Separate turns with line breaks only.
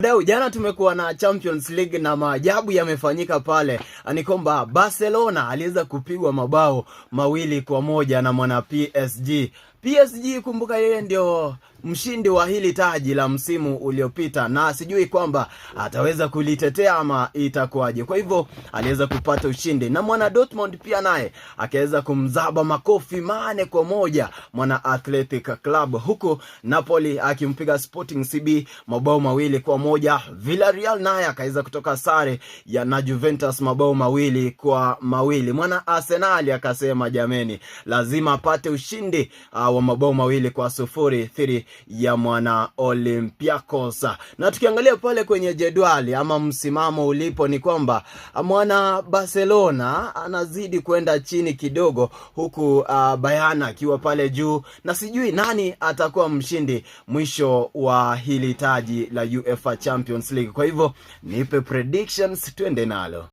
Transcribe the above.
Dau, jana tumekuwa na Champions League na maajabu yamefanyika pale. Ni kwamba Barcelona aliweza kupigwa mabao 2-1 na mwana PSG. PSG, kumbuka yeye ndio mshindi wa hili taji la msimu uliopita, na sijui kwamba ataweza kulitetea ama itakuwaje. Kwa hivyo aliweza kupata ushindi, na mwana Dortmund pia naye akaweza kumzaba makofi 4-1 mwana Athletic Club, huku Napoli akimpiga Sporting CB mabao 2-1. Villarreal naye akaweza kutoka sare ya na Juventus mabao 2-2. Mwana Arsenal akasema jameni, lazima apate ushindi wa mabao 2-0 dhidi ya mwana Olympiacos. Na tukiangalia pale kwenye jedwali ama msimamo ulipo ni kwamba mwana Barcelona anazidi kwenda chini kidogo, huku Bayern akiwa pale juu, na sijui nani atakuwa mshindi mwisho wa hili taji la UEFA Champions League. Kwa hivyo nipe predictions, twende nalo.